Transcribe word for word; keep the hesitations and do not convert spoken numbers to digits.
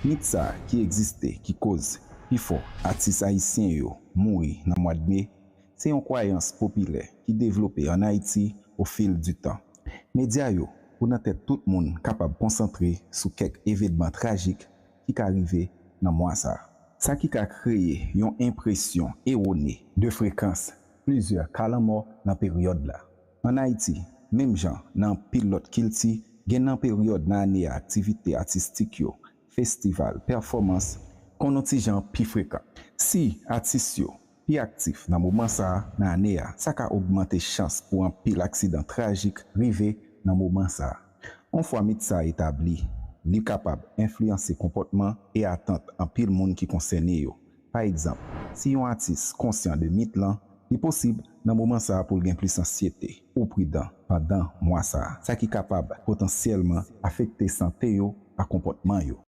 Mit sa a ki egziste ki koz pifò atis ayisyen yo mouri nan mwa de me, se yon kwayans popilè ki devlope ann Ayiti ofil di tan. Medya yo, pou nan tèt tout moun, kapab konsantre sou kèk evenman trajik ki ka rive nan mwa sa a. Sa ki ka kreye yon enpresyon ewone de frekans plizyè ka lanmò nan peryòd la. Ann Ayiti, menm jan nan anpil lòt kilti, gen nan peryòd nan ane a aktivite atistik yo, festival, pèfòmans, konn yon ti jan pi frekan. Si atis yo pi aktif nan moman sa a nan ane a, sa ka ogmante chans pou anpil aksidan trajik rive nan moman sa a. Yon fwa mit sa a etabli, li kapab enfliyanse konpòtman e atant anpil moun ki konsène yo. Pa egzanp, si yon atis konsyan de mit lan, li posib nan moman sa a pou l gen plis ansyete ou pridan pandan mwa sa a, sa ki kapab potansyèlman afekte sante yo ak konpòtman yo.